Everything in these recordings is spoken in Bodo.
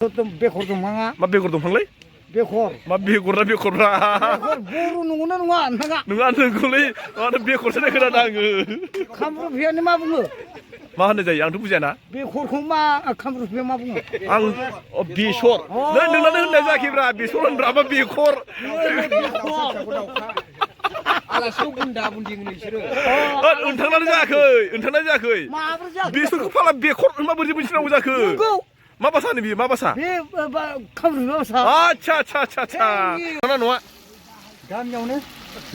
बेखर दंफाङा मा बेगर दंफांलै बेखर मा बेगरना बेखरब्रा बेखर बर' नंगौना नङा नोंथाङा नङा नोंखौलै माथो बेगरसो खोनादों आङो खामरुपियानि मा बुङो मा होननाय जायो आंथ' बुजियाना बेखरखौ मा खामरुपिया मा बुङो आं बेसर नै नोंनानो होननाय जायाखैब्रा बेसर होनब्राबा बेखर आलासियाव बुन्दा बुन्दि होनो बिसोरो ओंथांनानो जायाखै माबोरै जाखो बेसरखौ फाला बेखर होनबा बोरै बुंसिनांगौ जाखो नंगौ मा बासा होनो बियो मा बासा बे खामरुपिया बासा आच्छा नङा नङा गामियावनो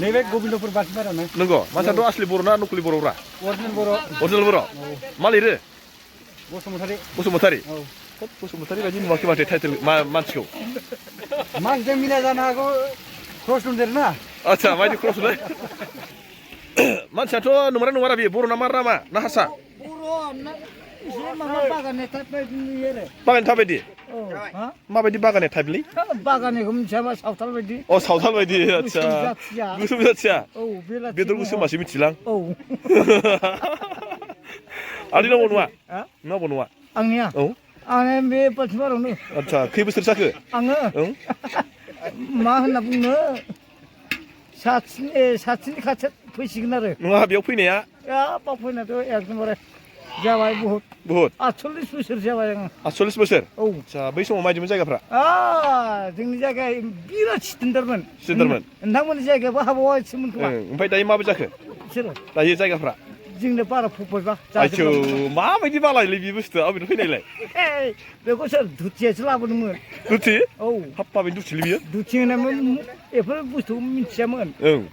नैबे गबिन्दपुर बासिबारानो नंगौ मानसियाथ' असलि बर' ना नकलि बर'ब्रा अरिजिनेल बर' मा लिरो बसुमतारी बसुमतारी बायदि नुवाखै माथो टाइटेल मानसिखौ मानसिजों मिला जानो हागौ क्रस दंदेरो ना आच्छा माबायदि क्रसलै मानसियाथ' नंमारा बेयो बर' ना मा रामा ना हारसा बागान थाबायदि माबायदि बागाननि टाइपलै बागाननिखौ मिथियाबा सावथाल बायदि अ सावथाल बायदि आच्छा गोसोम जाथिया बेदर गोसोम मासि मिथिलां आंनि नाव नङा आंनिया औ आंनि बे बासिबारावनो आच्छा खै बोसोर जाखो आङो मा होनना बुङो साथिनि खाथियाव फैसिगोन आरो नङा बेयाव फैनाया बाव फैनायाथ' एकदमबारे जाबाय बहुत 48 बोसोर जाबाय आङो 48 बोसोर औ आच्छा बै समाव माबायदिमोन जायगाफ्रा जोंनि जायगाया बिराद स्टेन्डार्डमोन नोंथांमोननि जायगायाबो हाबावा एसेमोन खोमा ओमफ्राय दायो माबायदि जाखो बिसोरो दायो जायगाफ्रा जोंनो बारा फबबायबा आइचौ माबायदि बालायलै बे बुस्थुआ अबेनिफ्राय फैनायलाय बेखौ सोर धुथियासो लाबोदोंमोन दुथि औ हाब माबायदि दुथिलै बियो धुथि होनायमोन बेफोर बुस्थुखौ मिथियामोन ओं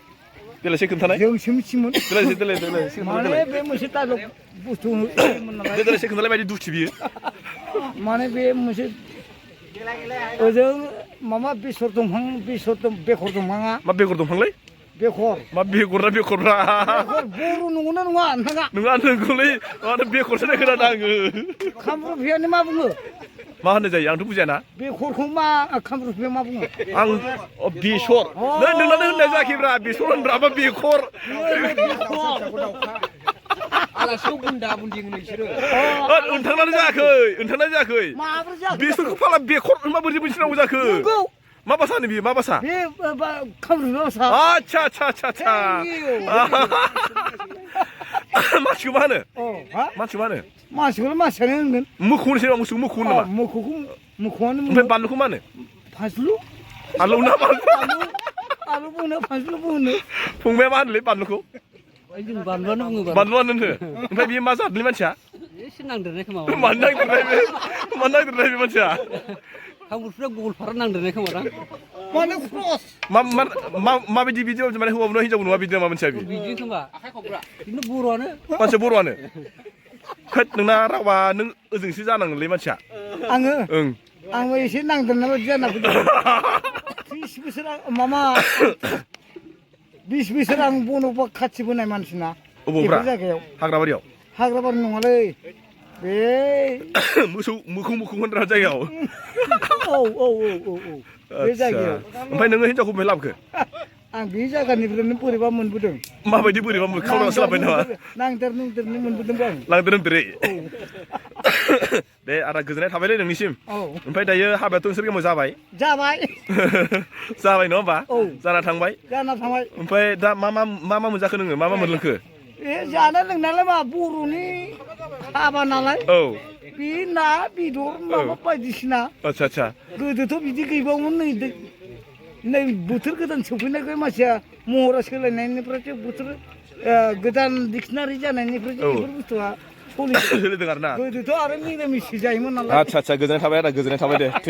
देलायसै खोन्थानाय जोंसो मिथियोमोन देलायसै माने बे मोनसे दाइलग बुस्थु होयोमोन नालाय देलायसै खोन्थालाय बायदि दुथि बियो माने बे मोनसे ओजों माबा बेखर दंफाङा मा बेगर दंफांलै बेखर मा बेगरना बेखरब्रा बर' नंगौना नङा नोंथाङा नङा नोंखौलै माथो बेगरसो खोनादों आङो खामरुपियानि मा बुङो मा होननाय जायो आंथ' बुजियाना बेखरखौ मा खामरुपिया मा बुङो आं बेसर नै नोंनानो होननाय जायाखैब्रा बेसर होनब्राबा बेखर आलासियाव बुन्दा बुन्दि होनो बिसोरो ओंथांनानो जायाखै माबोरै जाखो बेसरखौ फाला बेखर होनबा बोरै बुंसिनांगौ जाखो मा बासा होनो बियो मा बासा बे खामरुपिया बासा आच्छा मानसिखौ मा होनो मानसिखौलाय मानसियानो होनगोन मोखौनो सैमा मोखौ नामा मोखौआनो ओमफ्राय बानलुखौ मा होनो फानलु आलु ना आलु बुंनो फानलुबो होनो फंबाया मा होनोलै बानलुखौ बानलुआनो बुङो बानलुआनो होनो ओमफ्राय बियो मा जादोंलै मानसिया एसे नांदेरनाय खोमा मानो नांदेरनाय बे मानसिया खामरुपिया गलफारा नांदेरनाय खोमा दां माने क्रस माबायदि बिदि माने हौवाबो नङा हिनजावबो नङा बिदि नामा मानसिया बिदि खोमा आखाइ खबग्रा बिदिनो बर'आनो मानसिया बर'आनो खोद नोंना रावा नों ओजोंसो जानांगोनलै मानसिया आङो ओं आंबो एसे नांदेरनाय बायदि जाना फैदों 30 बोसोर 20 बोसोर आं बन'बा खाथि बोनाय मानसिना अबावब्रा जायगायाव हाग्राबारि नङालै बे मोखौ होनग्रा जायगायाव औ बे जायगायाव ओमफ्राय नोङो हिनजावखौ बबेहाय लाबोखो आं बे जायगानिफ्रायनो बोरैबा मोनबोदों माबायदि बोरैबा खावनासो लाबोबाय नामा नांदेरनो मोनबोदोंबो आं लांदेरदों दे आदा गोजोननाय थाबायलै नोंनिसिम ओमफ्राय दायो हाबायाथ' नोंसोर गामियाव जाबाय नङा होमबा जाना थांबाय ओमफ्राय दा मा मोनजाखो नोङो मा मोनलोंखो जानाय लोंनायालाय मा बर'नि हाबा नालाय बे ना बेदर माबा बायदिसिना आच्छा गोदोथ' बिदि गैबावोमोन नै बोथोर गोदान सफैनायखाय मानसिया महरा सोलायनायनिफ्रायसो बोथोर गोदान डिक्सनारि जानायनिफ्रायसो बेफोर बुस्थुआ सोलिदों आरोना गोदोथ' आरो मिरामिस जायोमोन नालाय आच्छा गोजोननाय थाबाय आदा गोजोननाय थाबाय दे